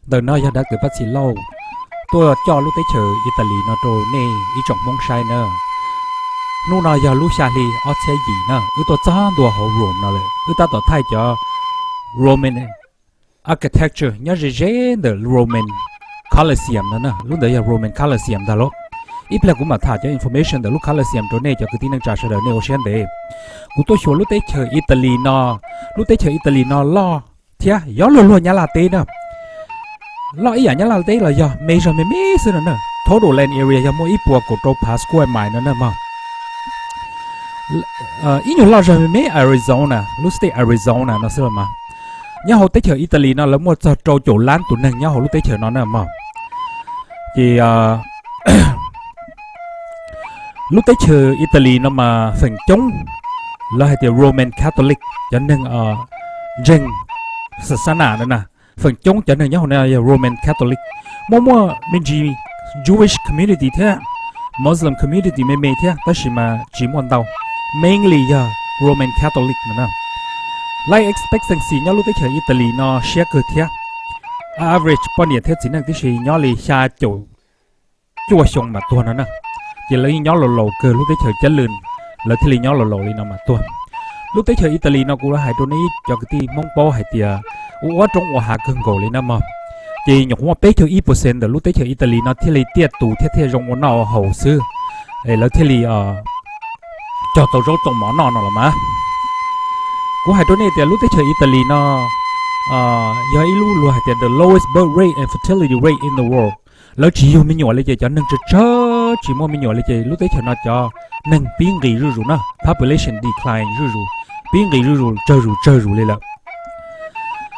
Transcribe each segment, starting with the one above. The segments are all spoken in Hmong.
Ntawm no yog Doctor Paj Txhim Lauj tuaj coj lub teb chaws Italy no rau nej ib tsoom Hmoob saib na. Hnub no yog lub xya hli ob txhiab yim na, wb tuaj txog ntua hauv Rome no lawm, wb tab tom thaij cov Roman architecture nyob ze ze ntawm Roman Colosseum no na, lub ntawd yog Roman Colosseum ntag lauj. Ib pliag kuv mam tham cov information ntawm lub Colosseum rau nej cov kwv tij neej tsa sawv daws nej ua siab ntev. Kuv tuaj xyuas lub teb chaws Italy no, lub teb chaws Italy no loj thiab yog luag luag Nyab Laj teb na. Loj ib yam Nyab Laj teb los yog me zog me me xwb no na. Total land area yog muaj ib puas kaum rau phav square mile no na mog. Ib nyuag loj zog me me Arizona, lub state Arizona no xwb los mas. Nyob hauv teb chaws Italy no lawv muaj txog rau caum lab tus neeg nyob hauv lub teb chaws no na mog. Ces lub teb chaws Italy no mas feem coob lawv hais tias Roman Catholic, cov neeg ntseeg xa xa nas no na. Feem coob cov neeg nyob hauv no yog Roman Catholic. Muaj muaj me ntsis Jewish community thiab Muslim community me me thiab, tab sis mas tsis muaj ntau, mainly yog Roman Catholic no na. Life expectancy nyob lub teb chaws Italy no siab kawg thiab. Average poj niam thiab txiv neej tib si nyob li xya caum cuaj xyoo mam tuag no na. Ces lawv yeej nyob laus laus kawg, lub teb chaws cab lwm lawv thiaj li nyob laus laus li no mam tuag. Lub teb chaws Italy no kuv hais rau nej cov kwv tij Hmoob paub hais tias ua ua roob ua hav kawg nkaus li na mog. Ces nyuam qhuav muaj peb caug ib percent ntawm lub teb chaws Italy no thiaj li tiaj tus thiab thiaj zoo ua noj ua haus xwb, es lawv thiaj li cog tau zaub tau mov noj no los mas. Kuv hais rau nej tias lub teb chaws Italy no yog ib lub luag hais tias the lowest birth rate and fertility rate in the world. Lawv tsis yug me nyuam li ces cov neeg tsawg tsawg tsis muaj me nyuam li ces lub teb chaws no cov neeg pib nqis zuj zus na, population decline zuj zus, pib nqis zuj zus tsawg zus tsawg zus li lawm.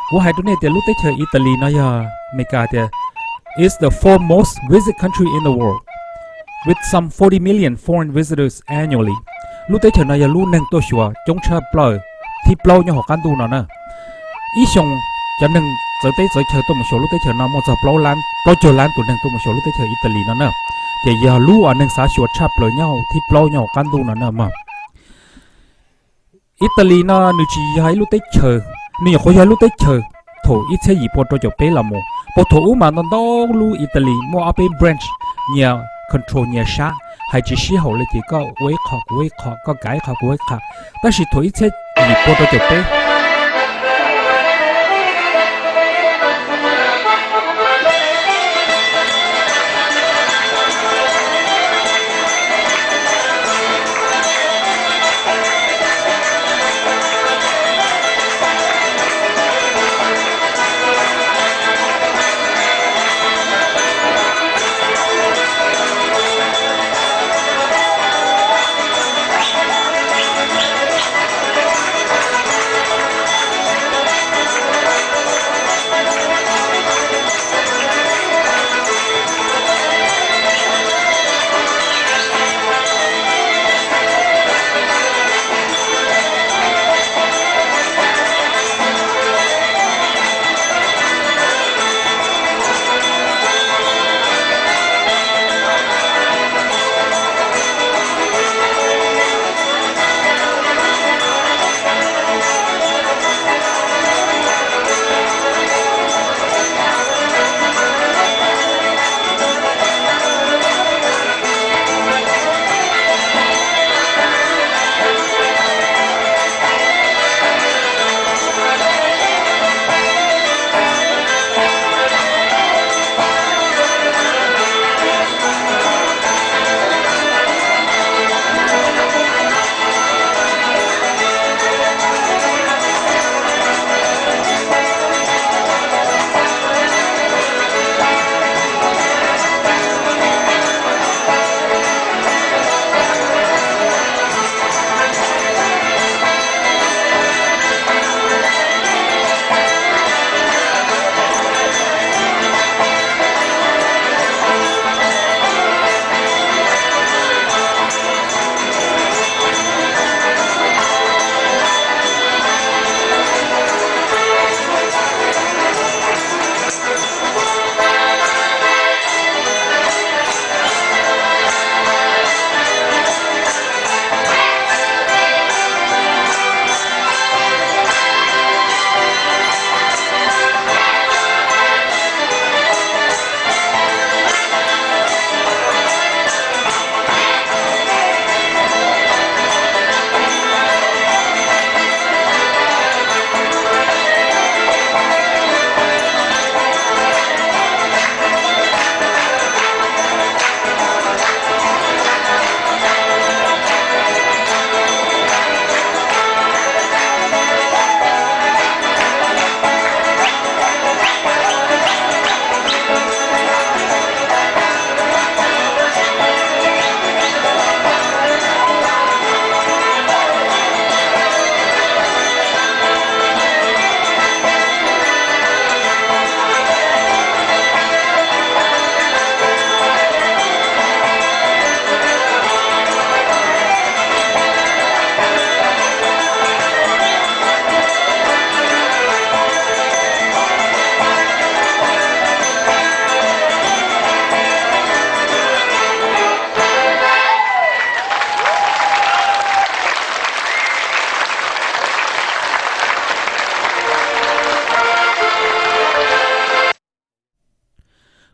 Kuv hais rau nej tias lub teb chaws Italy no yog Amelikas tias is the fourth most visit country in the world with some forty million foreign visitors annually. Lub teb chaws no yog lub neeg tuaj xyuas coob tshaj plaws thib plaub nyob hauv qab ntuj no na. Ib xyoo cov neeg txawv teb txawv chaw tuaj mus xyuas lub teb chaws no muaj txog plaub caug lab tus neeg tuaj mus xyuas lub teb chaws Italy no na. Ces yog lub uas neeg xav xyuas tshaj plaws nyob hauv thib plaub nyob hauv qab ntuj no na mog. Italy no nws tsis yog ib lub teb chaws, nws nyuam qhuav yog ib lub teb chaws thaum ib txhiab yim pua rau caum peb los mus, puag thaum ub mas ntau ntau lub Italy muaj ob peb branch, nyias control nyias sab, hais tsis sib haum li ces koj ua ib qho kuv ua ib qho, koj kav ib qho kuv ua ib qho. Tab sis thaum ib txhiab yim pua rau caum peb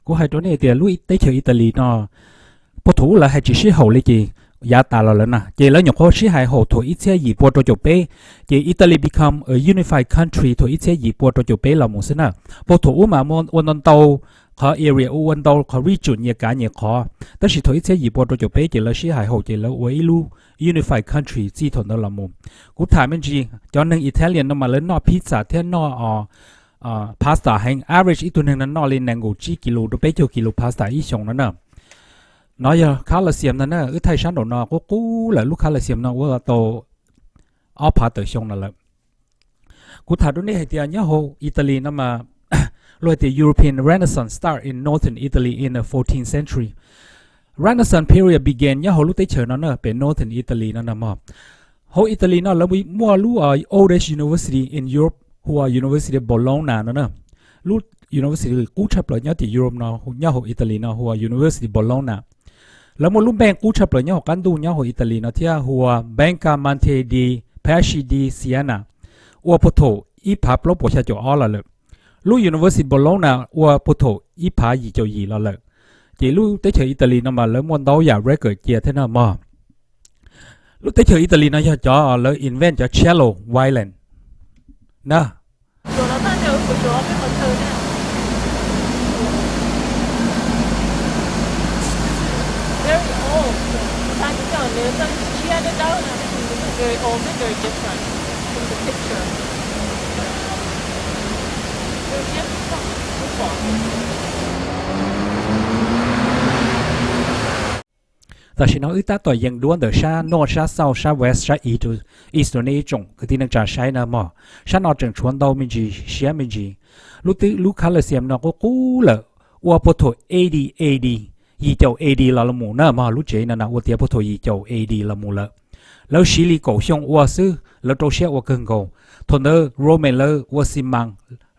Kuv hais rau nej tias lub teb chaws Italy no, puag thaum ub lawv hais tsis sib haum li ces yav tas los lawm na, ces lawv nyuam qhuav sib hais haum thaum ib txhiab yim pua rau caum peb, ces Italy become a unified country thaum ib txhiab yim pua rau caum peb los mus xwb na. Puag thaum ub mas ua ntau ntau qhov area, ua ntau qhov region nyias kav nyias qhov, tab sis thaum ib txhiab yim pua rau caum peb ces lawv sib hais haum ces lawv ua ib lub unified country txij thaum ntawd los mus. Kuv tham me ntsis, cov neeg Italian no mas lawv noj pizza thiab noj pasta heev, average ib tug neeg no noj li nees nkaum tsib kis lus rau peb caug kis lus pasta ib xyoos no na. No yog Colosseum no na, wb thaij sab nraum no qub qub lawm, lub Colosseum no ua tau ob phav tawm xyoo no lawm. Kuv tham rau nej hais tias nyob hauv Italy no mas luag hais tias European Renaissance start in northern Italy in the fourteenth century. Renaissance period began nyob hauv lub teb chaws no na, pem northern Italy no na mog. Hauv Italy no lawv muaj lub oldest university in Europe hu ua University of Bologna no na. Lub university qub tshaj plaws nyob tim Europe no, nyob hauv Italy no hu ua University of Bologna. Lawv muaj lub npeej qub tshaj plaws nyob hauv qab ntuj nyob hauv Italy no thiab hu ua Banca Monte di Paschi di Siena, ua puag thaum ib phav plaub puas xya caum ob los lawm. Lub University of Bologna ua puag thaum ib phav yim caum yim los lawm. Ces lub teb chaws Italy no mas lawv muaj ntau yam record cia thiab no mog. Lub teb chaws Italy no yog cov lawv invent cov cello violin na. Tam sim no wb tab tom yees duab ntawm sab north, sab south, sab west, sab east, east rau nej ib tsoom kwv tij neej tsa saib na mog. Sab no tseem tshuav ntau me ntsis siab me ntsis. Lub, lub Colosseum no qub qub lawm, ua puag thaum eighty A D, yim caum A D los los mus na mog. Lub tsev no na ua tiav puag thaum yim caum A D los mus lawm. Lawv siv li kaum xyoo ua xwb, lawv rau siab ua kawg nkaus. Thaum ntawd Roman lawv ua xi mas,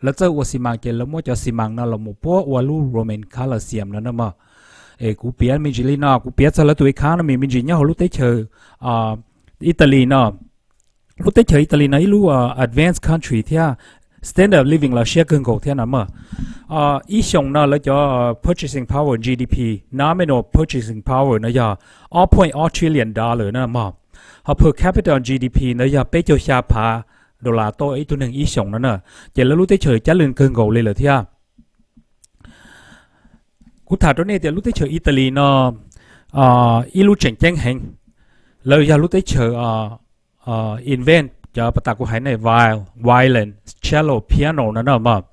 lawv txawj ua xi mas ces lawv muab cov xi mas no los mus puab ua lub Roman Colosseum no na mog. Es kuv piav me ntsis li no, kuv piav txog lawv tus economy me ntsis nyob hauv lub teb chaws Italy no. Lub teb chaws Italy no ib lub advanced country thiab standard of living los siab kawg nkaus thiab no mog. Ib xyoos no lawv cov purchasing power, G D P, nominal purchasing power no yog ob point ob trillion dollar na mog. Ho per capita G D P ntawd yog peb caug xya phav dollar tau ib tug neeg ib xyoos no na. Ces lawv lub teb chaws cab lwj kawg nkaus li lawm thiab. Kuv tham rau nej tias lub teb chaws Italy no ib lub tseem ceeb heev, lawv yog lub teb chaws invent cov pas tas kuv hais ne, violin, cello, piano no na mog.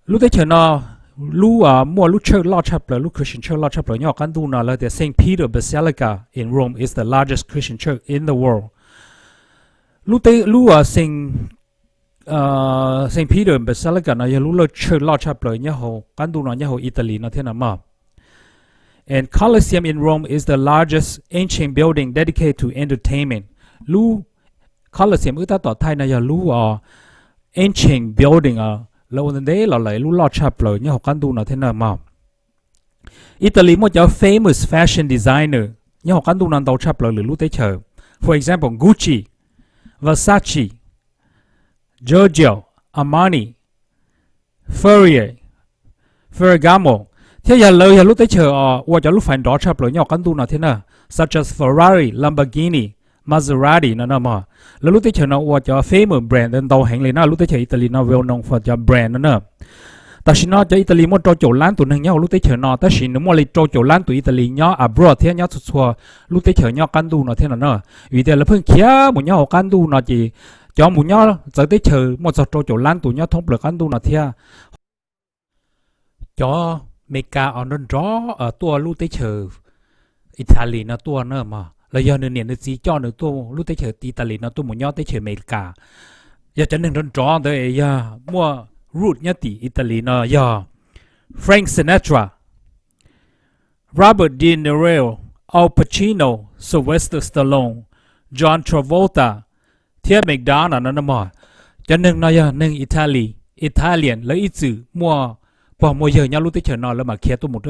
Lub teb chaws no, lub muaj lub church loj tshaj plaws, lub Christian church loj tshaj plaws nyob hauv qab ntuj no lawv tias Saint Peter Basilica in Rome is the largest Christian church in the world. Lub, lub Saint Saint Peter Basilica no yog lub laj church loj tshaj plaws nyob hauv qab ntuj no nyob hauv Italy no thiab no mog. And Colosseum in Rome is the largest ancient building dedicated to entertainment. Lub Colosseum wb tab tom thaij no yog lub ancient building lawv ua ntev los lawm, lub loj tshaj plaws nyob hauv qab ntuj no thiab no mog. Italy muaj cov famous fashion designer nyob hauv qab ntuj no ntau tshaj plaws lwm lub teb chaws. For example, Gucci, Versace, Giorgio Armani, Ferrier, Ferragamo, thiab yog lawv yog lub teb chaws ua cov lub fais nrov tshaj plaws nyob hauv qab ntuj no thiab na, such as Ferrari, Lamborghini, Maserati no na mog. Lawv lub teb chaws no ua cov famous brand ntau heev li na, lub teb chaws Italy no well known for cov brand no na. Tam sim no cov Italy muaj rau caum lab tus neeg nyob hauv lub teb chaws no, tab sis nws muaj li rau caum lab tus Italy nyob abroad thiab nyob txhua txhua lub teb chaws nyob qab ntuj no thiab no na. Vim tias lawv pheej khiav mus nyob hauv qab ntuj no ces cov mus nyob txawv teb chaws muaj txog rau caum lab tus nyob thoob plaws qab ntuj no thiab. Cov Meskas os nrov nrov tuaj lub teb chaws Italy no tuaj na mog, los yog nws niam nws txiv coj nws tuaj lub teb chaws Italy no tuaj mus nyob teb chaws Amelikas. Yog cov neeg nrov nrov ntawd yog muaj root nyob tim Italy no yog Frank Sinatra, Robert De Niro, Al Pacino, Sylvester Stallone, John Travolta, thiab McDonald no na mog. Cov neeg no yog neeg Italy, Italian, lawv ib txwm muaj pog muaj yawg nyob lub teb chaws no, lawv mam khiav tuaj mus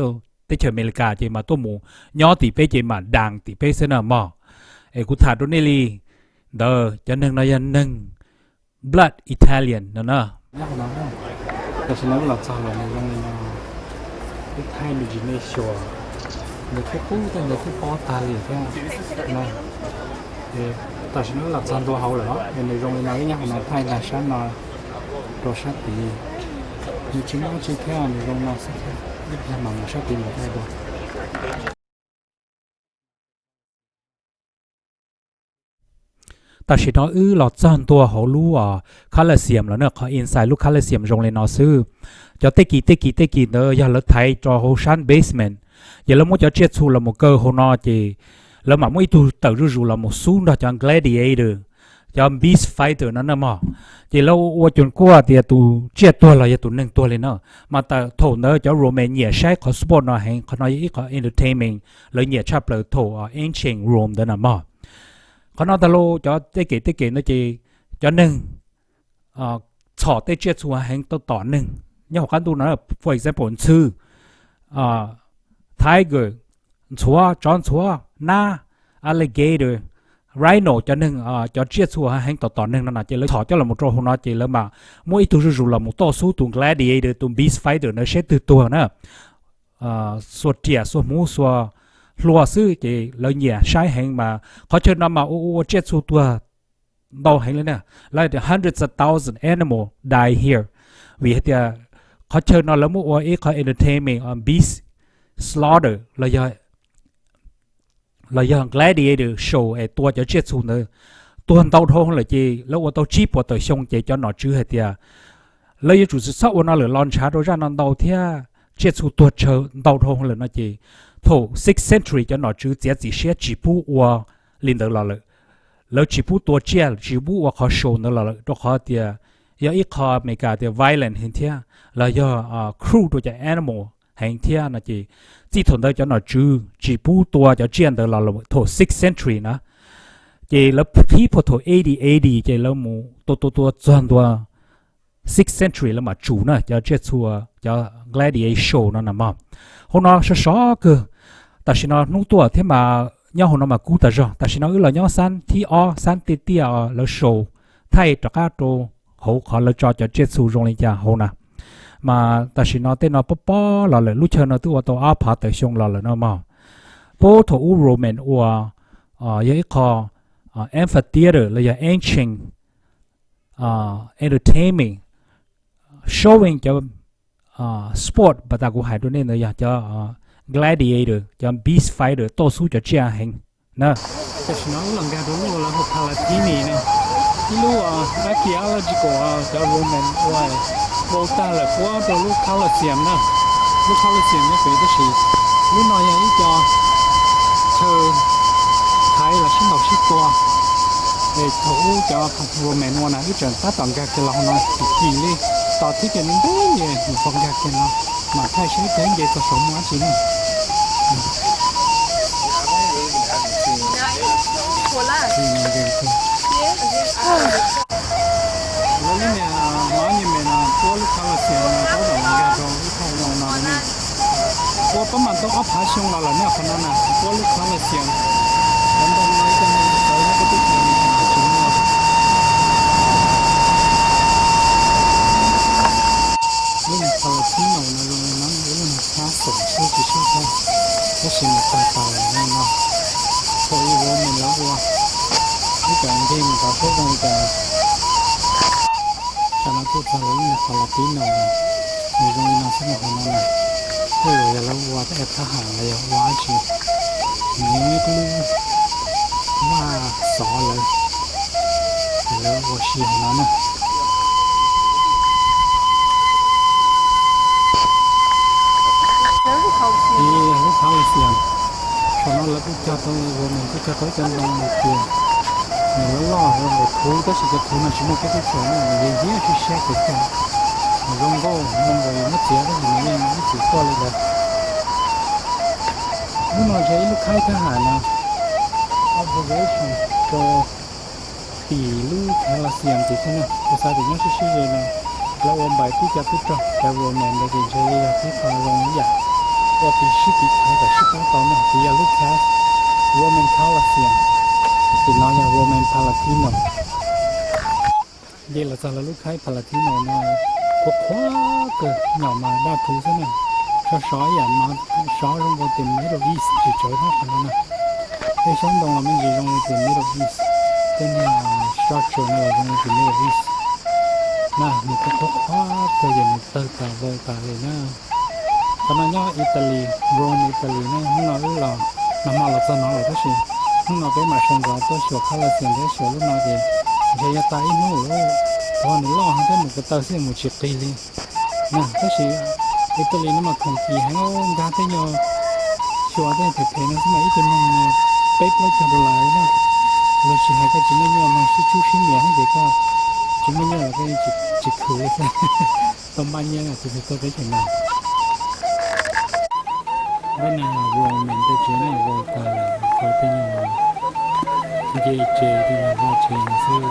teb chaws Amelikas ces mam tuaj mus nyob tim peb ces mam daas tim peb xwb na mog. Es kuv tham rau nej li ntawd, cov neeg no yog neeg blood Italian no na. Tam sim no los txog los nws zoo li no. Thaij me ntsis nej xyuas, nws qub qub tej ntawd twb pob tag li thiab na. Tam sim no wb los txog ntua hauv lawm os, nws zoo li no, wb nyob hauv no thaij ntag sab no rau sab tid. Nws tsis muaj dab tsi thiab, nws zoo no xwb thiab, ib pliag mam mus sab tid mus thaij dua. Tam sim no wb los txog ntua hauv lub Coliseum lawm na, qhov inside lub Coliseum zoo li no xwb. Cov tej kis tej kis tej kis ntawd yog lawv thaiv rau hauv sab basement, ces lawv muab cov tsiaj txhu los mus kaw hauv no ces lawv mam muab ib tug tawm zuj zus los mus xub nrog cov gladiator, cov beast fighter no na mog. Ces lawv ua cuag kuj tias tus tsiaj tuag los yog tus neeg tuag li na. Mas thaum ntawd cov Roman nyiam saib qhov sport no heev, qhov no yog ib qhov entertainment lawv nyiam tshaj plaws thaum ancient Rome ntawd na mog. Qhov no tag los cov tej kem tej kem ntawd ces cov neeg txhom tej tsiaj txhu heev tau tom neeg nyob hauv qab ntuj no, for example ntxhw, tiger, ntxhuav, tsov ntxhuav, nab, alligator, rhino, cov neeg cov tsiaj txhu heev tom tom neeg no no ces lawv txhom coj los rau hauv no ces lawv mam muab ib tug zuj zus los mus toj xub tus gladiator, tus beast fighter ntawd seb twg tuag na. Xuas riam xuas hmuv xuas hlua xwb ces lawv nyiam saib heev mas qhov chaw no mas ua ua tsiaj txhu tuag ntau heev li na. Lawv tias hundreds of thousand animal die here, vim hais tias qhov chaw no lawv muab ua ib qhov entertainment, beast slaughter los yog gladiator show es tua cov tsiaj txhu ntawd tuag ntau dhau lawm ces lawv ua tau tsib puas tawm xyoo ces cov nom tswv hais tias lawv yuav tsum txhob ua no lawm los ntshav rau zaj no ntau thiab tsiaj txhu tuag tsawg ntau dhau lawm no ces thaum sixth century cov nom tswv txiav txim siab tsis pub ua li ntawd los lawm. Lawv tsis pub tua tsiaj, tsis pub ua qhov show ntawd los lawm rau qhov tias yog ib qho Amelikas tias violent heev thiab los yog cruel rau cov animal heev thiab no ces txij thaum ntawd cov nom tswv tsis pub tua cov tsiaj ntawd los lawm thaum sixth century na. Ces lawv qhib puag thaum A D, A D ces lawv mus tua tua tua txog ntua sixth century lawv mam tsum na cov tsiaj txhu, cov gladiator show no na mog. Hauv no sov sov kawg, tam sim no hnub tuaj thiab mas nyob hauv no mas kub tas zog. Tam sim no wb los nyob xab thib ob, xab tiaj tiaj lawv show, thaij rov qab rau hauv qhov lawv tso cov tsiaj txhu zoo li cas hauv na. Mas tam sim no tej no pob pob los lawm, lub chaw no twb ua tau ob phav tawm xyoo los lawm no mog. Puag thaum ub Roman ua yog ib qho amphitheater los yog ancient entertainment, showing cov sport, pas tas kuv hais rau nej ntawd yog cov gladiator, cov beast fighter toj xub cov tsiaj heev na. Tam sim no wb los nkag rau lub lawv hu Palatine na, ib lub archaeological cov Roman ua vau tag lawm puag rau lub Colosseum na. Lub Colosseum nyob pem tab sis lub no yog ib co chaw thaiv los sib ntaus sib tua es thaum ub cov Roman ua na. Wb tseem tab tom nkag kiag los hauv no kim kim li, tos thiab ces ntev ntev li, nyuam qhuav nkag kiag no mam thaij seb ib pliag nce txog saum muaj dab tsi ne. Lawv lub niag hmov nyuag me no puab lub Colosseum no tab tom los nkag rau ib qho zoo no ne. Puab pab mas tau ob phav xyoo los lawm ne qhov no na, puab lub Colosseum. Cov ntoo no ib co ntoo txawv nyob puab teb chaws Amelikas tsis muaj. Lub niag Palatino no zoo li no, ib lub niag castle xwb tsis sib thab, tab sis mas tag tag lawm no. Thaum ub Roman lawv ua, ib co game tov seb zoo li cas. Tam no kuj txog lawv lub niag Palatino, nws zoo li no xwb no hauv no na. Tej zaum yog lawv ua thab ham los yog ua dab tsi, nws ib lub vaj xov lawv, lawv ua si hauv no na. Lub Colosseum, saum no lawv kuj cog tau, Roman kuj cog tau ib co ntoo mus tias nws loj loj zoo nkaus thuv, tab sis cov thuv no tsis muaj peb teb chaws no, nws yeej siab siab kawg cag. Nws zoo nkauj zoo nkaus yus muab txiav tab sis nws yeej ib txwm tuaj li ntawd. Lub no ntshe ib lub khaib thab ham no, observation rau tim lub Colosseum tid xwb na. Kuv xav tias nyob sib sib ze no lawv ua npais tib co tub rog cov Roman ntawd ces ntshe yog tib qho zoo ib yam ua tiv sib tiv thaiv kom sib pab tau no. Tid yog lub Roman Colosseum, tim no yog Roman Palatino. Nce los txog lawv lub khaib Palatino no, qhuav qhuav kawg, nyom mas daj rhuv xwb na. Sov sov ib yam no, sov zoo nkaus tias Middle East tsis tsawv no qhov no na. Tej xyoob ntoo los me ntsis zoo li tias Middle East, tej niag structure no los zoo li tias Middle East. Na nws kuj qhuav qhuav kawg ces nws tawg tas vau tas li na. Qhov no nyob Italy, Rome Italy na. Hnub no wb los, nag hmo los txog no lawm tab sis hnub no peb mam sawv ntxov tuaj xyuas Colosseum thiab xyuas lub no ces ntshe yuav tas ib hnub lawm. Qhov nws loj heev thiab mus ko taw xwb mus tsis qis li. Na tab sis Italy no mas khoom kim heev, nkag tej nyuag xyuas tej phem phem no xwb mas ib tug neeg peb plaub caug dollar li na. Los sis hais koj tsis muaj nyiaj mas sib tsub sib nias thiab ces koj tsis muaj nyiaj los koj yeej tsis khwv li thiab. Tau npaj nyiaj tus twg tuaj teb chaws no. Peb na, Roman tej tsev na vau tag lawm, tau tej nyuag nce tsev tej nyuag vaj tsev no xwb.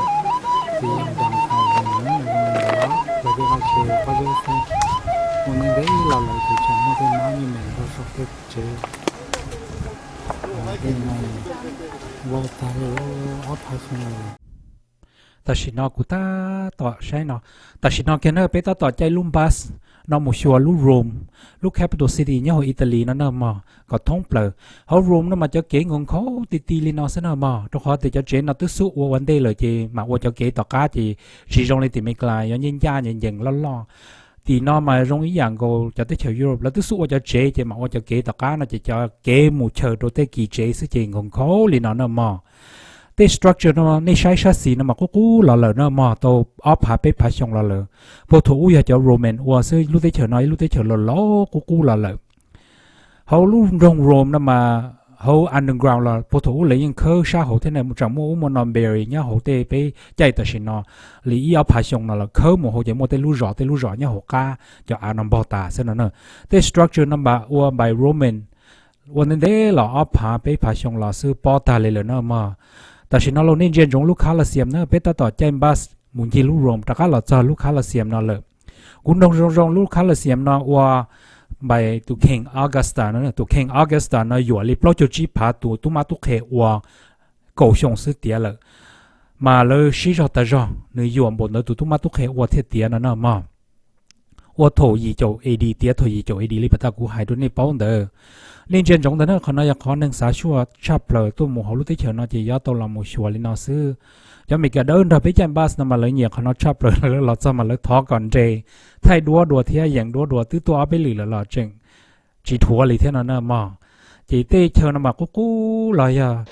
Ces yog downtown Rome na, Rome ntawd lawv tej vaj tsev pob zeb xwb. Mus ntev ntev los lawm ces tseem muaj tej monument rau saum tej tsev. Tej no vau tag li ob phav xyoo lawm. Tam sim no kuv tab tom saib no, tam sim no kiag na peb tab tom caij lub bus no mus xyuas lub Rome, lub capital city nyob hauv Italy no na mog, kom thoob plaws. Hauv Rome no mas cov kev nkhaus nkhaus ti ti li no xwb na mog, rau qhov tias cov tsev no twb xub ua ua ntej lawm ces mam ua cov kev tom qab ces tsis zoo li tim Meskas yuav ncej ncaj nyeem ncees loj loj. Tim no mas zoo ib yam nkaus cov teb chaws Europe, lawv twb xub ua cov tsev ces mam ua cov kev tom qab no ces cov kev mus chaws rau tej kis tsev xwb ces nkhaus nkhaus li no na mog. Tej structure no nej saib sab xis no mas qub qub los lawm na mog, tau ob phav peb phav xyoo los lawm. Puag thaum ub yog cov Roman ua xwb, lub teb chaws no ib lub teb chaws laus laus qub qub los lawm. Hauv lub nroog Rome no mas hauv underground los puag thaum ub lawv yeej khawb sab hauv thiab na, tseem muaj ub muaj no buried nyob hauv tej peb caij tam sim no li ib ob phav xyoo no lawm, khawb mus hauv ces muaj tej lub zos tej lub zos nyob hauv qab cov av no npog tas xwb no na. Tej structure no mas ua by Roman ua ntev ntev los ob phav peb phav xyoo los xwb pob tag li lawm na mog. Tam sim no los nej ntsia ntsoov lub Colosseum na, peb tab tom caij bus mus ncig lub Rome rov qab los txog lub Colosseum no lawm. Kuv nug zoo zoo lub Colosseum no ua by tus King Augustus no, tus King Augustus no yuam li plaub caug tsib phav tus tub mab tub qhe ua kaum xyoo xwb tiav lawm. Mas lawv sib zog tas zog, nws yuam npaum ntawd tus tub mab tub qhe ua thiaj tiav no na mog. Ua thaum yim caum A D, tiav thaum yim caum A D li pas tas kuv hais rau nej paub ntawd. Nej ntsia ntsoov ntawd na, qhov no yog qhov neeg xav xyuas tshaj plaws tuaj mus hauv lub teb chaws no ces yuav tau los mus xyuas li no xwb. Cov Meskas dawb nrog peb caij bus no mas lawv nyiam qhov no tshaj plaws, lawv los txog mas lawv thov kom nres, thaij duab dua thiab yeem duab dua, twb tuaj ob peb lwm lawm los tseem tsis dhuav li thiab no na mog. Ces tej chaw no mas qub qub los yog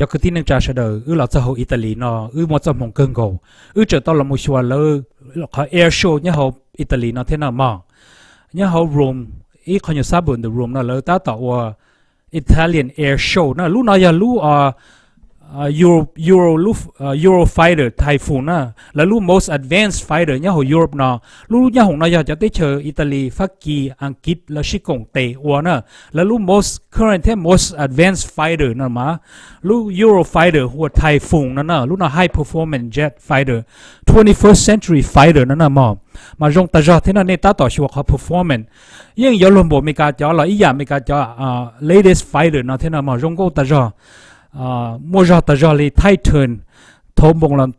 Cov kwv tij neej tsa sawv daws, wb los txog hauv Italy no wb muaj txoj hmoo kawg nkaus, wb tseem tau los mus xyuas lawv qhov air show nyob hauv Italy no thiab na mog. Nyob hauv Rome, ib qho nyuag suburb ntawm Rome no lawv tab tom ua Italian air show na. Lub no yog lub Euro, Euro, Eurofighter Typhoon na, lawv lub most advanced fighter nyob hauv Europe no. Lub nyob hoom no yog cov teb chaws Italy, Fab Kis, Askiv lawv sib koom tes ua na. Lawv lub most current thiab most advanced fighter no mas lub Eurofighter hu ua Typhoon no na. Lub no high performance jet fighter, twenty-first century fighter no na mog. Mas zoo tas zog thiab no, nej tab tom xyuas qhov performance yeej yuav luag npaum Amelikas cov los ib yam Amelikas cov latest fighter no thiab no mog. Zoo nkauj tas zog, muaj zog tas zog li Titan, thaum npoo los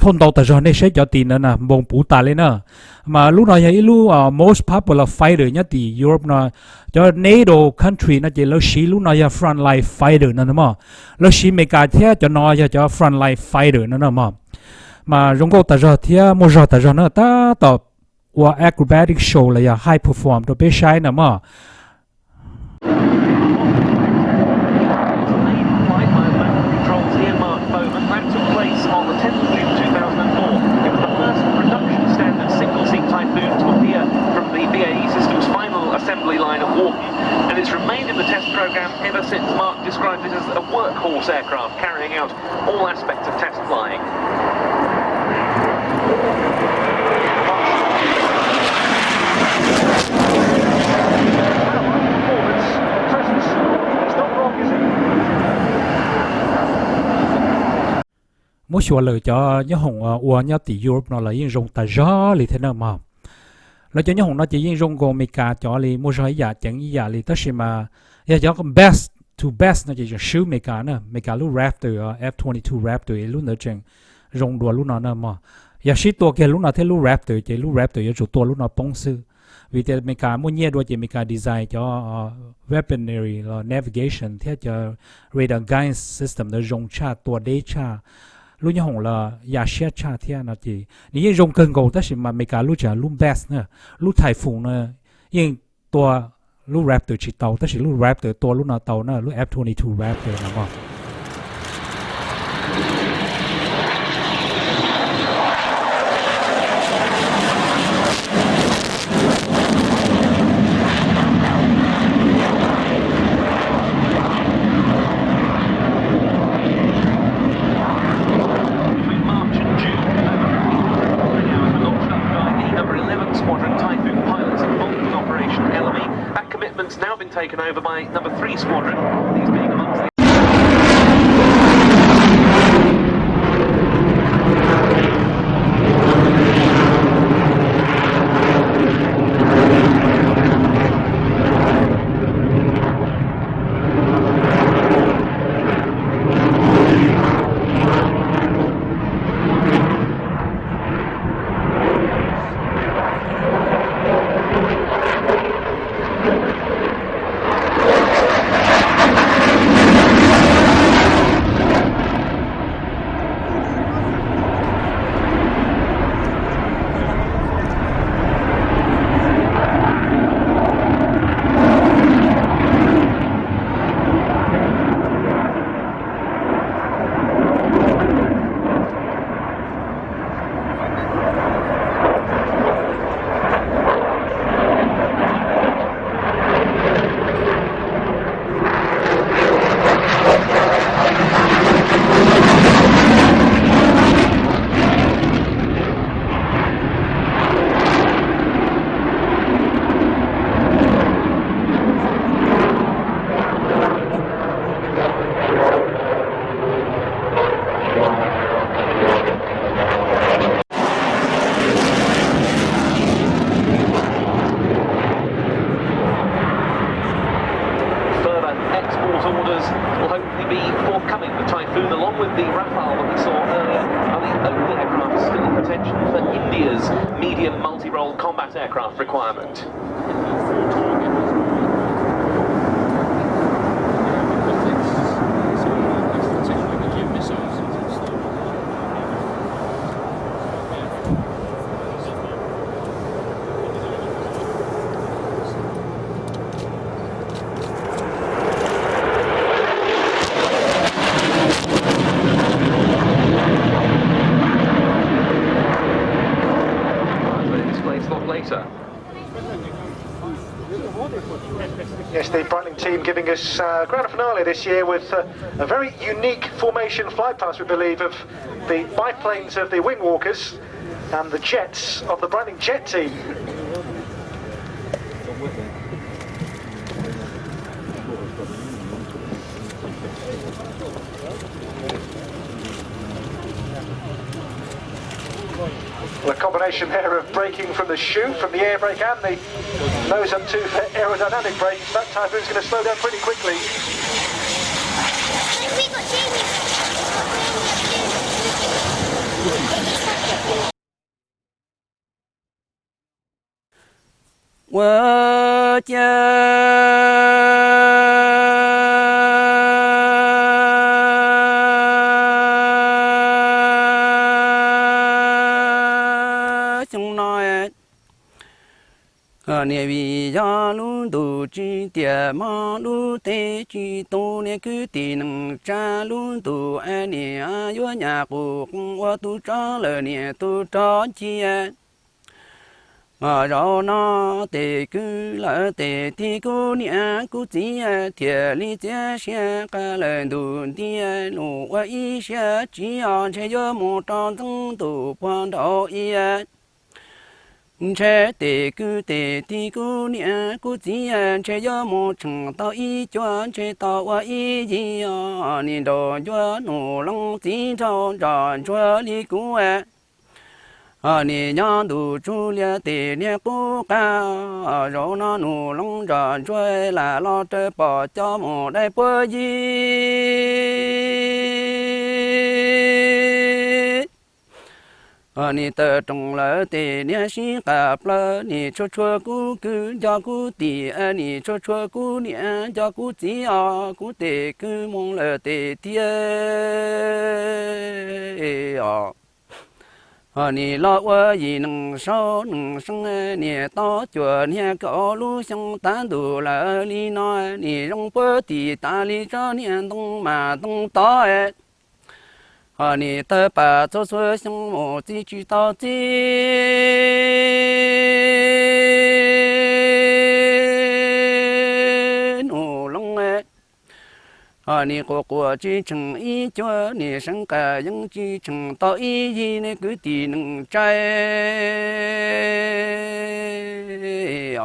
phauj ntau tas zog, nej saib cov tis ntawd na npoo puv tas li na. Mas lub no yog ib lub most popular fighter nyob tim Europe no. Cov NATO country no ces lawv siv lub no yog frontline fighter no mog. Lawv siv Amelikas thiab cov no yog cov frontline fighter no na mog. Mas zoo nkauj tas zog thiab muaj zog tas zog na, tab tom ua acrobatic show los yog high perform rau peb saib na mog. Flight by American controls Ian Mark Bowman. That took place on the tenth of June two thousand and four. It was the first production standard single-seat Typhoon to appear from the B A E system's final assembly line at Warton, and it's remained in the test programme ever since. Mark described it as a workhorse aircraft carrying out all aspects of test flying. Muab xyuas lawm cov nyob hoom ua nyob tim Europe no los yeej zoo tas zog li thiab na mog. Lawv cov nyob hoom no ces yeej zoo nkaus Amelikas cov li, muaj zog ib yam ceev ib yam li, tab sis mas yog cov best to best no ces tseem swb Amelikas na. Amelikas lub Raptor, F twenty-two Raptor, lub ntawd tseem zoo dua lub no na mog. Yog sib tua kiag lub no thiab lub Raptor ces lub Raptor yuav tsum tua lub no poob xwb. Vim tias Amelikas muaj nyiaj dua ces Amelikas design cov weaponry los navigation thiab cov radar guidance system ntawd zoo tshaj, tua deb tshaj. Lub nyob hoom los ya siab tshaj thiab no ces nws yeej zoo kawg nkaus, tab sis mas Amelikas lub tseem lub best na. Lub Typhoon no yeej tua lub Raptor tsis tau, tab sis lub Raptor tua lub no tau na, lub F twenty-two Raptor no mog. Between March and June, over fifty hours were notched up by the number eleven Squadron Typhoon pilots involved in Operation Elamy. That commitment's now been taken over by number three Squadron, these being amongst the Further export orders will hopefully be forthcoming. The Typhoon, along with the Rafale that we saw earlier, are the only aircraft still in contention for India's medium multi-role combat aircraft requirement. Later. Yes, the Breitling team giving us uh, grand finale this year with uh, a very unique formation flight past, we believe, of the biplanes of the Windwalkers and the jets of the Breitling jet team. Well, a combination there of braking from the chute, from the air brake and the nose up too for aerodynamic brakes. That Typhoon's going to slow down pretty quickly. Ua ciav xyoo no, niam vim yog lub ntuj tsis tiam, hmo lub teb tsis tu, niam kwv tij neej tsa lub ntuj es niam yuav nyam qus qees ua tus tsov lawm niam tus rog cia. Zaum no tes kwv lawv tes tig kuv niam kuv txiv thiaj li txiav siab qa lawm ntuj ntiag, nws ua ib siab tsiv os ntshe yuav mus rau ntxeev ntuj puag nraud ib. Ntshe tes kwv tes tig kuv niam kuv txiv ntshe yuav mus tseem tau ib cuab, ntshe tau ua ib yig os, nim nraus cuab nus loos txiv nraug nrog ntsuag li kuv. Nim nyob ntuj tsuj liab tes niag qub qab, zaum no nus loos nrog ntsuag lam los raws pom coj mus dai puab yig. Nim tawm roos lawv tes niag sib qam plaws, nim tshua tshua kuv kwv nco kuv tij, nim tshua tshua kuv niam nco kuv txiv os, kuv tes kwv mus lawm tes thiab os. Nim los ua yim neeg saub neeg seev, nim tau cuam niag kaum lub xyoo tav ntuj lawm li no, nim zoo puag tim tas li tsob niag ntoo mas ntoo tod. Nim tawg pam txhua txhua xyoo mus txi tsis tau txi nus loos. Nim quas quas tsis tseem ib cuab, nim seev qas yeej tsis tseem tau ib yig, niag kwv tij neej tsa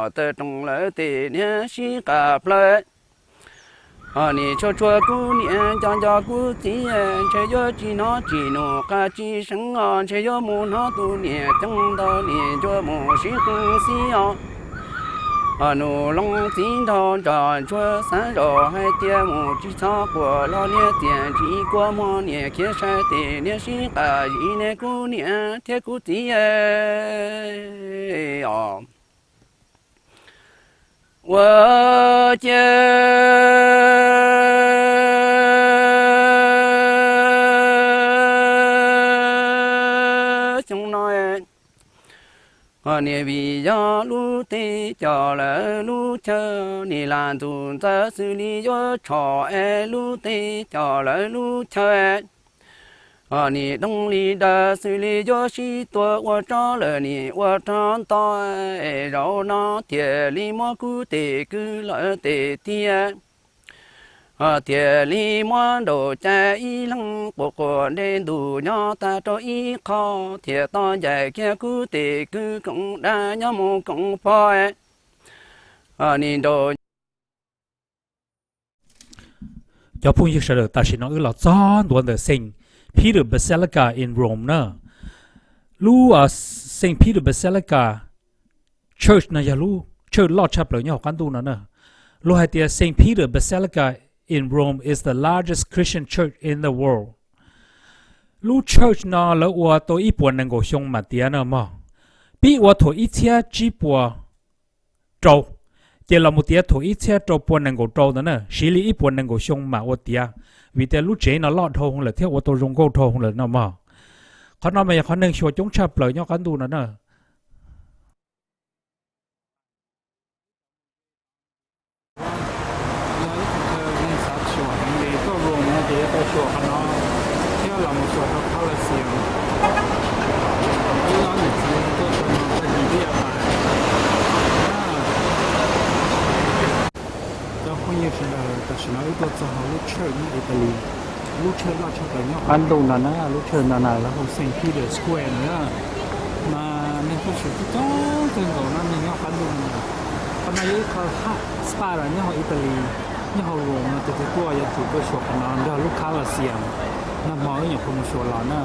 os, tawm roos lawv tes niag sib qam plaws. Nim tshua tshua kuv niam nco nco kuv txiv, ntshe yuav tsis hnov tsis nus qas tsis seev os, ntshe yuav mus hnov tus niam ceeb ntau, nim ncua mus sib qees xib os. Nus loos txiv nraug nrog ntsuag xav zoj hais tias mus tsis txhob quaj los niag txiaj ntsim kua muag, niam khiav sai tes niag sib qam yim, niag kuv niam thiab kuv txiv os. Ua ciav xyoo no, nim vim yog lub teb coj lawv lub chaw, nim lam ntxuj ntxawv xws li yuav tsho es lub teb coj lawv lub chaw. Nim doog li daws xws li yuav sib tua ua tsov lawm nim ua rog nto, zaum no thiaj li muab kuv tes kwv lawv tes tiag. Thiaj li muab nraum cai ib leeg quas quas nte ntuj nyob tag rau ib qho, thiaj tos ncaim kiag kuv tes kwv koom dab nyob mus koom pog. Nim nraum Cov phooj ywg sawv daws, tam sim no wb los txog ntua ntawm Saint Peter Basilica in Rome na. Lub Saint Peter Basilica Church no yog lub church loj tshaj plaws nyob hauv qab ntuj no na. Luag hais tias Saint Peter Basilica in Rome is the largest Christian church in the world. Lub church no lawv ua tau ib puas nees nkaum xyoo mam tiav no mog. Pib ua thaum ib txhiab tsib puas rau, ces los mus tiav thaum ib txhiab rau pua nees nkaum rau ntawd na, siv li ib puas nees nkaum xyoo mam ua tiav, vim tias lub tsev no loj dhau lawm thiab ua tau zoo nkauj dhau lawm no mog. Qhov no mas yog qhov neeg xyuas coob tshaj plaws nyob qab ntuj no na. Yog ib tug chaw neeg xav xyuas heev li tuaj Rome no ces yuav tau xyuas qhov no thiab los mus xyuas rau Colosseum. Wb ob niam txiv tuaj txog no tag kis twb yuav tas. Los txog hauv lub church nyob Italy, lub church loj tshaj plaws nyob qab ntuj no na, lub church no na lawv hu Saint Peter Square no na. Mas neeg tuaj xyuas coob coob kawg nkaus no, neeg nyob qab ntuj no na. Qhov no yog ib qho hot spot nyob hauv Italy, nyob hauv Rome no, tus twg tuaj yuav tsum tuaj xyuas qhov no nrog lub Colosseum. Nag hmo wb nyuam qhuav mus xyuas los na,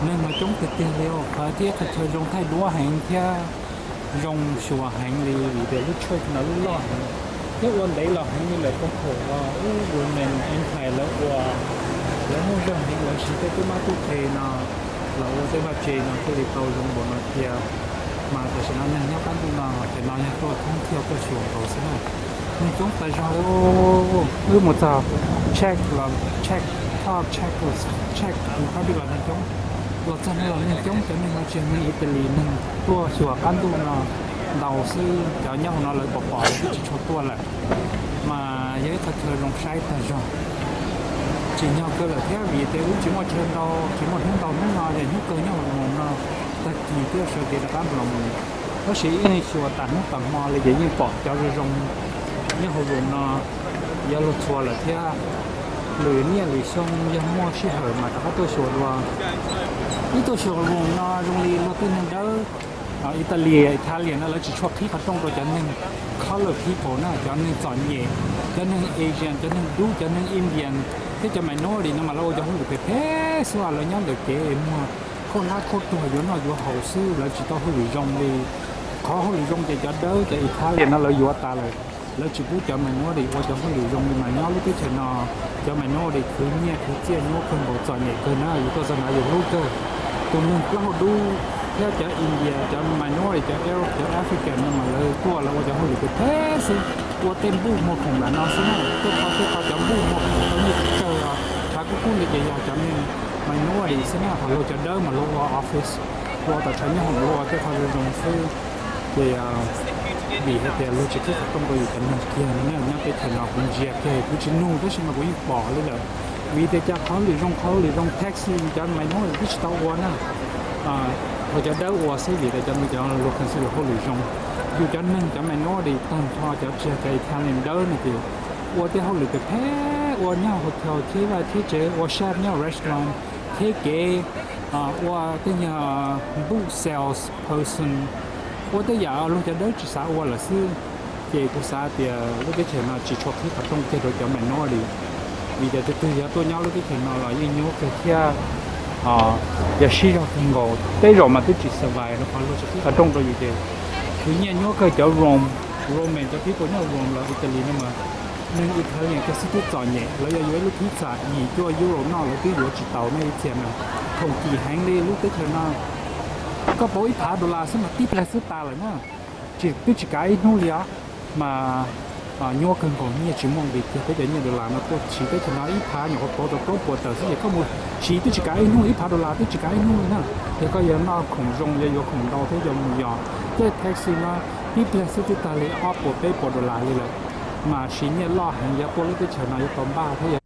neeg mas coob tiag tiag li, qhov thiab qhov chaw zoo thaij duab heev thiab zoo xyuas heev li vim tias lub church no lub loj heev thiab ua ntev los heev li lawm, tau thaum uas Roman Empire lawv ua, lawv muaj zog heev, lawv siv tej tub mab tub qhe no los ua tej vaj tse no thiaj li tau zoo npaum no tiag. Mas tam sim no neeg nyob qab ntuj no, tam sim no yog tuaj thoob thiab tuaj xyuas nkaus xwb na. Neeg coob tas zog li. Wb mus txog check los check, top check, check, pab pib los neeg coob. Los txog no los neeg coob, cov neeg no tsis yog neeg Italy, neeg tuaj xyuas qab ntuj no ntau xwb, cov nyob hauv no lawv pom pom lawv twb tsis tshua tuaj lawm. Mas yog ib qhov chaw zoo saib tag zog. Tsim nyog kawg lawm thiab vim tias wb tsis muaj chaw ntau, tsis muaj hnub ntau hnub no, yog hnub kawg nyob hauv Rome no, tag kis thiaj sawv kev rov qab los mus. Tab sis ib leeg xyuas tas hnub tas hmo li ces yeej pom cov zoo zoo nyob hauv Rome no ib yam li txhua lawm thiab. Lwm niaj lwm xyoo yog muaj sij hawm mas rov qab tuaj xyuas dua. Wb tuaj xyuas Rome no zoo li luag tej neeg dawb, Italy, Italian no lawv tsis tshua qhib qhov rooj rau cov neeg colored people na, cov neeg txom nyem, cov neeg Asian, cov neeg dub, cov neeg Indian thiab cov minority no mas lawv ua cov hauj lwm phem phem xwb, lawv nyob ntawm kev muag khaub hlab khaub tuag yuav noj yuav haus xwb, lawv tsis tau hauj lwm zoo li. Qhov hauj lwm zoo ces cov dawb cov Italian no lawv yuav tas lawm. Lawv tsis pub cov minority ua cov hauj lwm zoo li mas nyob lub teb chaws no cov minority khwv nyiaj khwv txiaj nyuaj kawg nkaus, txom nyem kawg na, yus tuaj txog no yus hlub kawg. Tus neeg plaub hau dub thiab cov India, cov minority, cov Arab, cov African no mas lawv tuaj lawv ua cov hauj lwm phem phem xwb, ua tej npuj muag khoom ntawm no xwb na, tej qhov tej qhov cov npuj muag khoom tau nyiaj tsawg os, tshav kub kub li ces yog cov neeg minority xwb na, ho luag cov dawb mas luag ua office, luag ua tom tshav nyob hoom, luag ua tej qhov zoo zoo xwb. Ces vim hais tias luag tsis qhib qhov rooj rau yus cov neeg kiag no, nyob teb chaws no kuv ntsia kiag kuv tsis nug tab sis mas kuv yeej pom li lawm. Vim tias cas qhov lwm zoo, qhov lwm zoo taxi cov minority twb tsis tau ua na, luag cov dawb ua xwb vim tias cov no cov luag consider hauj lwm zoo. Yus cov neeg cov minority tag nrho cov tsis yog cov Italian dawb no ces ua tej hauj lwm phem phem, ua nyob hotel, thiab vaj thiab tsev, ua chef nyob restaurant, thiab kev ua tej nyuag boot sales person, ua tej yam luag cov dawb tsis xav ua lawm xwb. Ces kuv xav tias lub teb chaws no tsis tshua qhib qhov rooj kiag rau cov minority, vim tias tus twg yog tuaj nyob lub teb chaws no los yeej nyuaj kawg thiab. Yog sib zog kawg nkaus, tej zaum mas twb tsis survive rau qhov luag tsis qhib qhov rooj rau yus ces khwv nyiaj nyuaj kawg. Cov Rome, Roman, cov people nyob Rome los Italy no mas neeg Italian kiag xwb twb txom nyem, lawv yog yuav ib lub pizza yim cuaj euro noj lawv twb yuav tsis taus nej ib txhia na. Khoom kim heev li lub teb chaws no. Koj pauv ib phav dollar xwb mas tib pliag xwb tas lawm na. Tsis, twb tsis kav ib hnub li os, mas nyuaj kawg nkaus, nyiaj tsis muaj nqis kiag. Peb cov nyiaj dollar no tuaj siv teb chaws no ib phav nyuam qhuav pauv tau plaub puas tawm xwb ces koj mus siv twb tsis kav ib hnub, ib phav dollar twb tsis kav ib hnub li na. Yog koj yuav noj khoom zoo, yuav yuav khoom ntau thiab yuav mus yos, tej taxi no tib pliag xwb twb tag li ob puas peb puas dollar li lawm. Mas siv nyiaj loj heev, yog tuaj lub teb chaws no yuav tau npaj thiab yog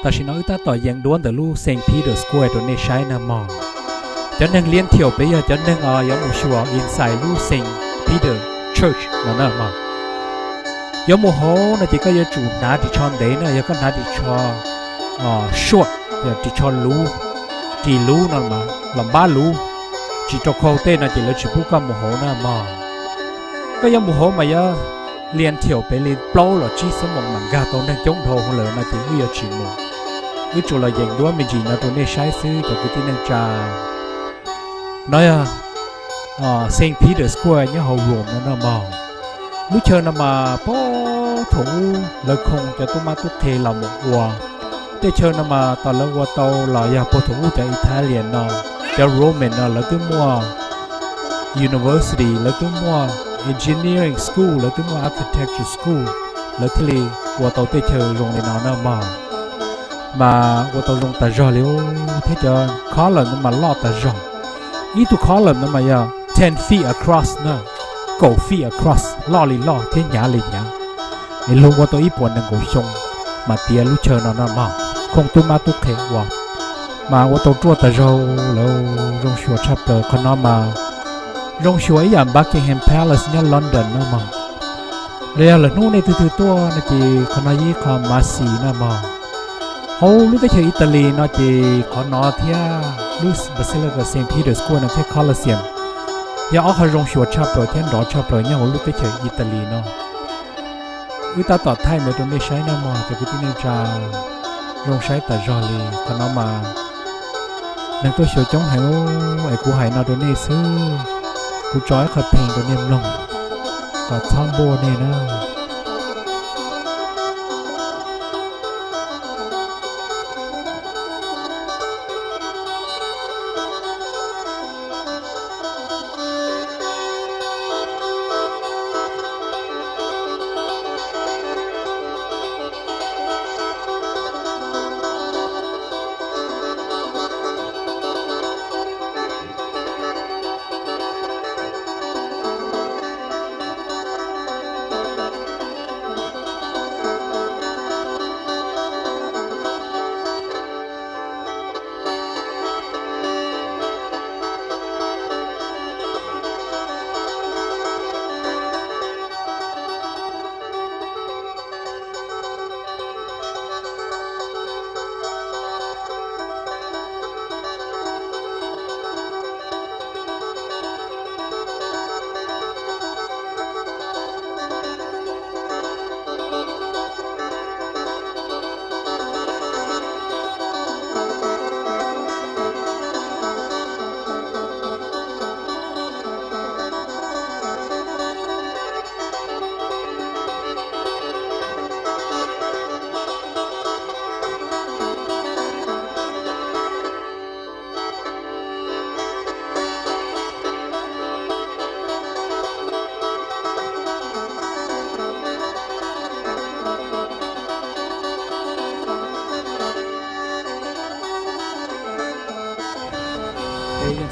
Tam sim no wb tab tom yees duab ntawm lub Saint Peter Square rau nej saib na mog. Cov neeg liab thiaum pem yog cov neeg uas yuav mus xyuas inside lub Saint Peter Church no na mog. Yuav mus hauv no ces koj yuav tsum hnav ris tsho ntev na, yog koj hnav ris tsho short, ris tsho luv, ris luv no los npab luv, tsis rau khau tej no ces lawv tsis pub koj mus hauv na mog. Koj yuav mus hauv mas yuav liab thiaum pem li plaub los tsib xuab moos mam nkag tau, neeg coob dhau lawm no ces wb yuav tsis mus. Wb tsuas los yees duab me ntsis no rau nej saib xwb cov kwv tij neej tsa. No yog Saint Peter Square nyob hauv Rome no na mog. Lub chaw no mas puag thaum ub lawv khoom cov tub mab tub qhe los mus ua. Tej chaw no mas tos lawv ua tau los yog puag thaum ub cov Italian no, cov Roman no lawv twb muaj university, lawv twb muaj engineering school, lawv twb muaj architecture school, lawv thiaj li ua tau tej chaw zoo li no na mog. Mas ua tau zoo tas zog li thiab cov column no mas loj tas zog. Ib tug column no mas yog ten feet across na, kaum feet across, loj li loj thiab hnyav li hnyav. Es luag ua tau ib puas nees nkaum xyoo mas tiav lub chaw no no mog, khoom tub mab tub qhe ua. Mas ua tau ruaj tas zog, lawv zoo xyuas tshaj plaws. Qhov no mas zoo xyuas ib yam Buckingham Palace nyob London no mog. Los yog lwm hnub nej twg twg tuaj no ces qhov no yog ib qho must see no mog. Hauv lub teb chaws Italy no ces qhov no thiab lub Basilica Saint Peter's Square no thiab Colosseum yog ob qho zoo xyuas tshaj plaws thiab nrov tshaj plaws nyob hauv lub teb chaws Italy no. Wb tab tom thaij ntawd rau nej saib no mog cov kwv tij neej tsa, zoo saib tas zog li. Qhov no mas neeg tuaj xyuas coob heev es kuv hais no rau nej xwb. Kuv tso ib qho pheej rau nej mloog kom txhob npuaj nej na.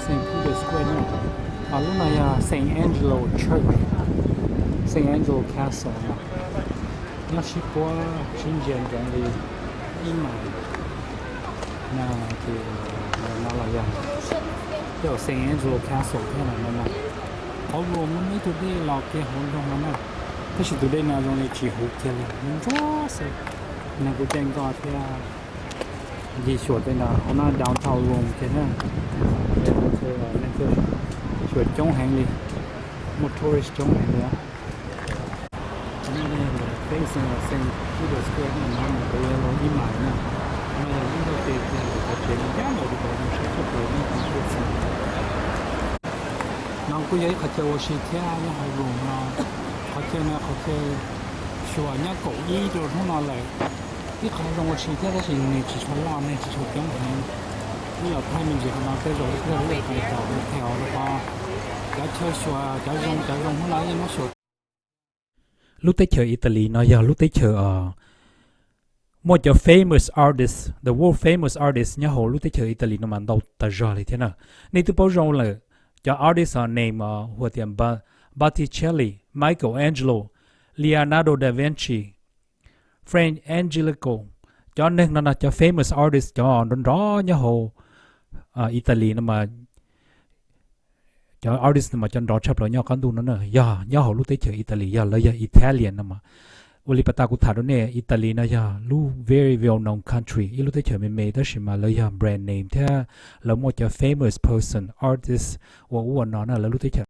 Saint Peter's Square no, lub no yog Saint Angelo Church, Saint Angelo Castle no, nyob sib puab sib ntsia ntsoov li ib mais no ces no los yog tej Saint Angelo Castle thiab no no. Qhov Rome no muaj ib tug dej los kiag hauv nroog no na, tab sis tus dej no zoo li tsis huv kiag li, ntsuab xwb. Neeg kuj caij nkoj thiab ncig xyuas tej no, hauv no downtown Rome kiag na. Neeg tuaj xyuas coob heev li, muaj tourist coob heev li. Qhov no yog facing Saint Peter's Square no, mus rau ib mais na. Qhov no yog lub ntiaj teb, cov tsev no ncaj nraim li, zoo saib tshaj plaws nyob hauv ntiaj teb. No kuj yog ib qhov chaw ua si thiab nyob hauv Rome no. Qhov chaw no qhov chaw xyuas nyob kaum ib rau hnub no lawm. Ib qho zoo ua si thiab tab sis neeg tsis tshua loj, neeg tsis tshua coob heev. Wb los thaij me ntsis qhov no tej zaum wb thiaj li tau ua tau rau qhov cov chaw xyuas cov zoo cov zoo hnub no yeej muab xyuas. Lub teb chaws Italy no yog lub teb chaws muaj cov famous artist, the world famous artist nyob hauv lub teb chaws Italy no mas ntau tas zog li thiab na. Nej twb paub zoo lawm, cov artist name hu tias Botticelli, Michelangelo, Leonardo da Vinci, Frank Angelico, cov neeg no no, cov famous artist, cov nrov nrov nyob hauv Italy no mas, cov artist mas cov nrov tshaj plaws nyob qab ntuj no na, yog nyob hauv lub teb chaws Italy, yog lawv yog Italian no mas. Ua li pas tas kuv tham rau nej, Italy no yog lub very well known country, ib lub teb chaws me me tab sis mas lawv yog brand name thiab lawv muaj cov famous person, artist ua ub ua no na lawv lub teb chaws.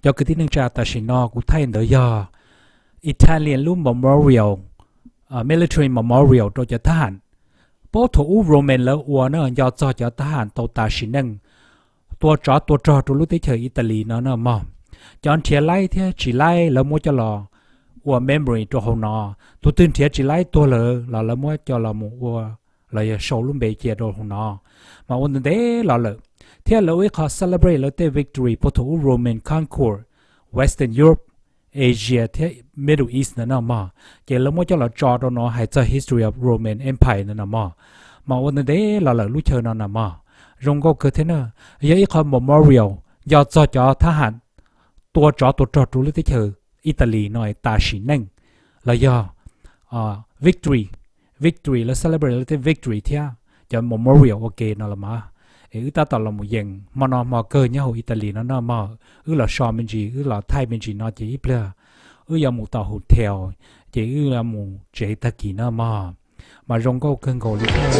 Cov kwv tij neej tsa, tam sim no kuv thaij ntawd yog Italian lub memorial, military memorial rau cov thab ham. Puag thaum ub Roman lawv ua na, nco txog cov thab ham tau tas sim neej, tua tsov tua rog rau lub teb chaws Italy no na mog. Cov nrhiav laib thiab tsis laib lawv muab coj los ua memory rau hauv no. Tus twg nrhiav tsis laib tuag lawm los lawv muab coj los mus ua, los yog sau lub npe cia rau hauv no. Mas ua ntev ntev los lawm, thiab lawv ua ib qho celebrate lawv tej victory puag thaum ub Roman conquer Western Europe, Asia thiab Middle East ntawd no mog, ces lawv muab coj los tso rau no hais txog history of Roman Empire ntawd no mog. Mas ua ntev ntev los lawm lub chaw no na mog, zoo nkauj kawg thiab na. Yog ib qho memorial nco txog cov thab ham tua tsov tua rog rau lub teb chaws Italy no tas sim neej, los yog victory, victory lawv celebrate lawv tej victory thiab cov memorial ua ke no los mas, es wb tab tom los mus yees hmo no hmo kawg nyob hauv Italy no na mog. Wb los so me ntsis, wb los thaij me ntsis no ces ib pliag wb yuav mus tom hotel, ces wb yuav mus tsev tag kis na mog. Mas zoo nkauj kawg nkaus li thiab.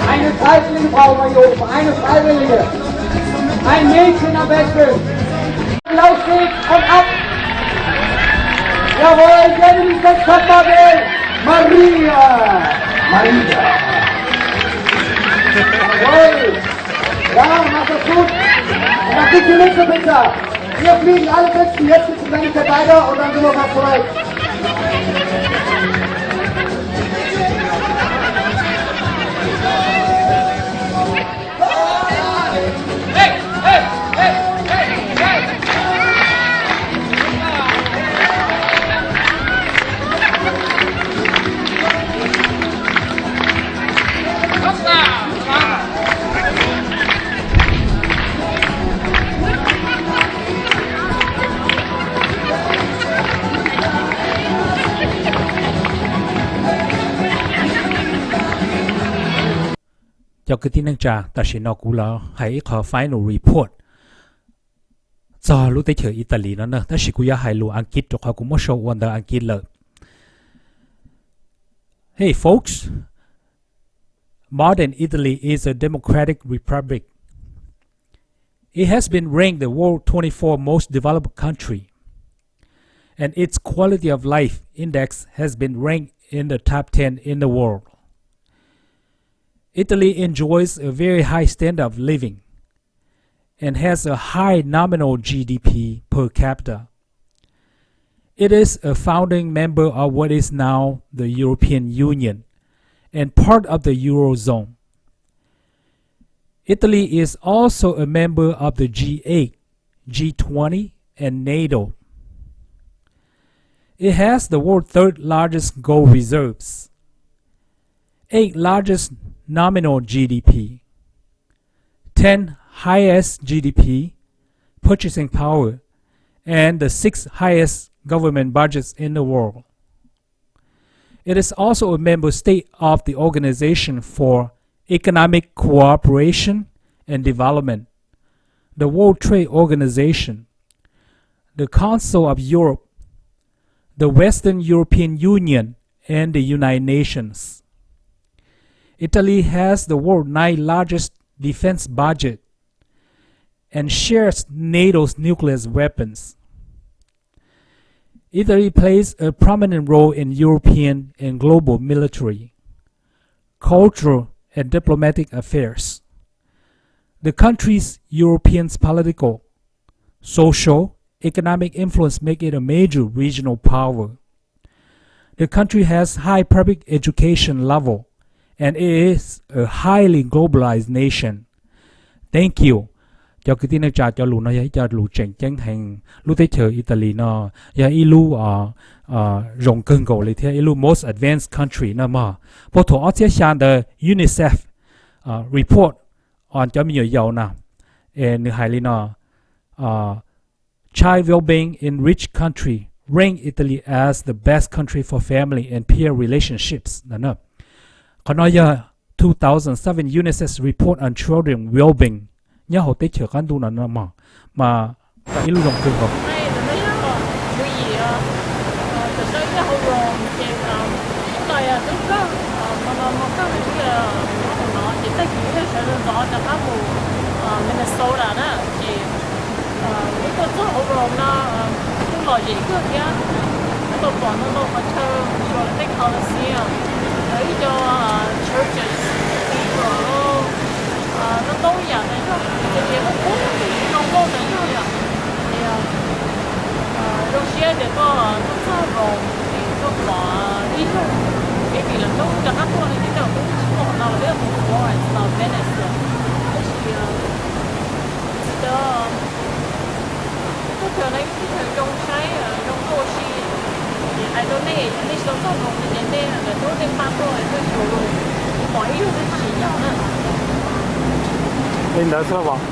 Eine Freiwillige brauchen wir hier oben, eine Freiwillige. Ein Mädchen am besten. Lauf sie und ab. Jawohl, Germany, Maria. Maria. Jawohl. Ja, mach das gut. Und dann bitte nicht so bitter. Wir fliegen alle Pisten jetzt. Dann geht es weiter und dann sind wir fast soweit. Cov kwv tij neej tsa, tam sim no kuv los hais ib qho final report txog lub teb chaws Italy no na, tab sis kuv yuav hais lus Askiv rau qhov kuv muab sau ua ntawv Askiv lawm. Hey folks, modern Italy is a democratic republic. It has been ranked the world twenty-four most developed country, and its quality of life index has been ranked in the top ten in the world. Italy enjoys a very high standard of living and has a high nominal G D P per capita. It is a founding member of what is now the European Union and part of the Eurozone. Italy is also a member of the G eight, G twenty, and nato. It has the world's third largest gold reserves, eighth largest nominal G D P, tenth highest G D P purchasing power, and the sixth highest government budgets in the world. It is also a member state of the Organization for Economic Cooperation and Development, the World Trade Organization, the Council of Europe, the Western European Union, and the United Nations. Italy has the world's ninth largest defense budget and shares nato's nuclear weapons. Italy plays a prominent role in European and global military, cultural, and diplomatic affairs. The country's European political, social, economic influence make it a major regional power. The country has high public education level and is a highly globalized nation. Thank you. Cov kwv tij neej tsa, cov lus no yog ib co lus tseem ceeb heev. Lub teb chaws Italy no yog ib lub zoo kawg nkaus li thiab ib lub most advanced country no mog. Puag thaum ob txhiab xya ntawd UNICEF report on cov me nyuam yaus na, nws hais li no: Child well-being in rich country rank Italy as the best country for family and peer relationships. Qhov no yog two thousand seven UNICEF report on children well-being nyob hauv teb chaws qab ntuj no no mog, mas ib lub zoo kawg nkaus. Minnesota na, ces wb tuaj txog hauv Rome no, kuj lom zem kawg thiab. Wb tau pom ntau ntau qhov chaw, xyuas lawv tej coliseum, lawv ib co churches, cathedral, ntau ntau yam tas zog, ces tias muaj kub tus zoo nkauj tas zog yom. Ces zoo siab tias tuaj tuaj txog Rome ces tuaj pom ib zaug, kev vim lawv coob rov qab tuaj no ces tej zaum kuj tsis muaj qhov no los peb mus Florence los Venice lawm. Tab sis tsis tau, teb chaws no yog teb chaws zoo saib zoo nkauj ua si. Ces hais rau nej, nej tsis tau txog Rome no ces nej lawv rub nej pab tuaj tuaj xyuas los pom ib zaug twb tsim nyog na. Li ntawd xwb los?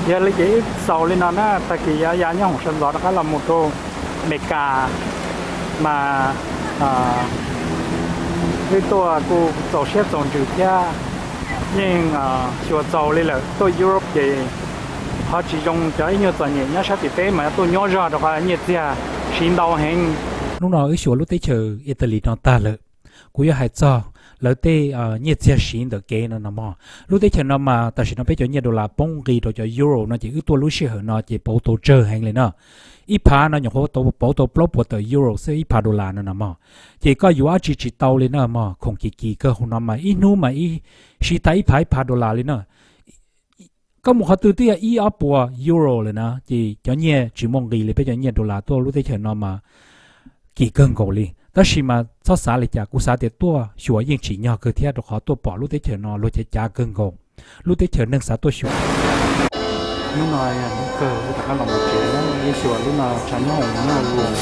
Yog li ces wb xaus li no na, tag kis yav yav nyob hoom sawv ntxov rov qab los mus rau Amelikas mas wb tuaj kuj txaus siab txaus ntsws thiab, yeej xyuas txaus li lawm. Tuaj Europe ces qhov tsis zoo cov ib nyuag txom nyem nyob sab tim teb mas yog tuaj nyuaj zog rau qhov nyiaj txiag siv ntau heev. Hnub no wb xyuas lub teb chaws Italy no tag lawm, kuv yuav hais txog lawv tej nyiaj txiag siv ntawm kev no no mog. Lub teb chaws no mas tam sim no peb cov nyiaj dollar poob nqi rau cov euro no ces wb tuaj lub sij hawm no ces pauv tau tsawg heev li na. Ib phav no nyuam qhuav pauv tau plaub puas tawm euro xwb, ib phav dollar no no mog. Ces koj yuav dab tsi tsis tau li na mog, khoom kim kim kawg. Hauv no mas ib hnub mas siv tag ib phav ib phav dollar li na. Koj mus qhov twg twb yog ib ob puas euro lawm na, ces cov nyiaj tsis muaj nqis li peb cov nyiaj dollar tuaj lub teb chaws no mas kim kawg nkaus li. Tab sis mas txhob xav li cas, kuv xav tias tuaj xyuas yeej tsim nyog kawg thiab, rau qhov tuaj pom lub teb chaws no luag cev cav kawg nkaus, lub teb chaws neeg xav tuaj xyuas. Hnub no yog hnub kawg wb rov qab los mus tsev, wb xyuas lub no tshav nyob hoom nyob hauv Rome,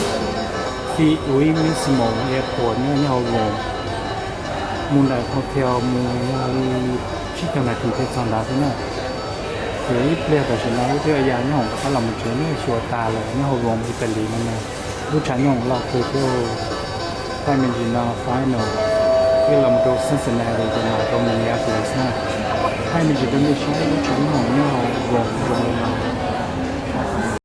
Fiumicino Airport nyob hauv Rome, mus ntawm hotel mus yog li tsib caug nas this thiaj txog ntawd xwb na. Ces ib pliag tam sim no wb twb ya nyob hoom rov qab los mus tsev, wb xyuas tas lawm nyob hauv Rome Italy no na. Lub tshav nyob hoom loj kawg thiab. Thaij me ntsis no final, wb los mus rau Cincinnati ces mam rau Minneapolis na. Thaij me ntsis rau nej saib lub tshav nyob hoom nyob hauv Rome zoo li no.